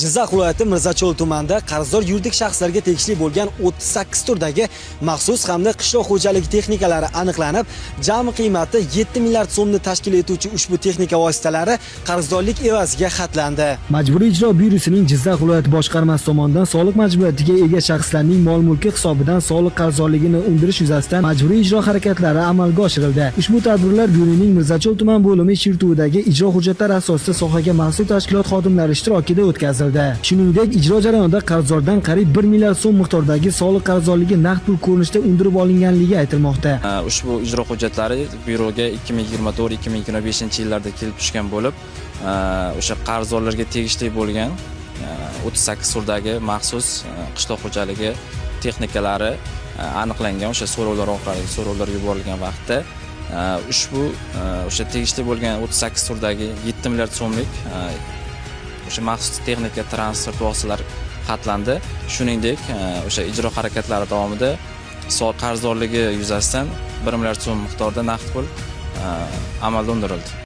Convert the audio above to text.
Jizzax viloyati Mirzacho'l tumanida qarzdor yuridik shaxslarga tegishli bo'lgan 38 turdagi maxsus hamda qishloq xo'jaligi texnikalari aniqlanib, jami qiymati 7 milliard so'mni tashkil etuvchi ushbu texnika vositalari qarzdorlik evaziga xatlandi. Majburiy ijro byurosining Jizzax viloyati boshqarmasi tomonidan soliq majburiyatiga ega shaxslarning mol-mulki hisobidan soliq qarzdorligini undirish yuzasidan majburiy ijro harakatlari amalga oshirildi. Ushbu tadbirlar byuroning Mirzacho'l tuman bo'limi ish yurituvidagi ijro hujjatlari asosida sohaga mas'ul tashkilot xodimlari ishtirokida o'tkazildi. Shuningdek, ijro jarayonida qarzdordan qariyb 1 milliard so'm miqdoridagi soliq qarzdorligi naqd pul ko'rinishida undirib olinganligi aytilmoqda. Ushbu ijro hujjatlari byuroga 2024-2025 yillarda kelib tushgan bo'lib, o'sha qarzdorlarga tegishli bo'lgan 38 turdagi maxsus qishloq xo'jaligi texnikalari aniqlangan. O'sha so'rovlar orqali, so'rovlar yuborilgan vaqtda ushbu o'sha tegishli bo'lgan 38 turdagi 7 milliard so'mlik o'sha maxsus texnika, transport vositalari xatlandi. Shuningdek, o'sha ijro harakatlari davomida soliq qarzdorligi yuzasidan 1 milliard so'm miqdorida naqd pul amalda undirildi.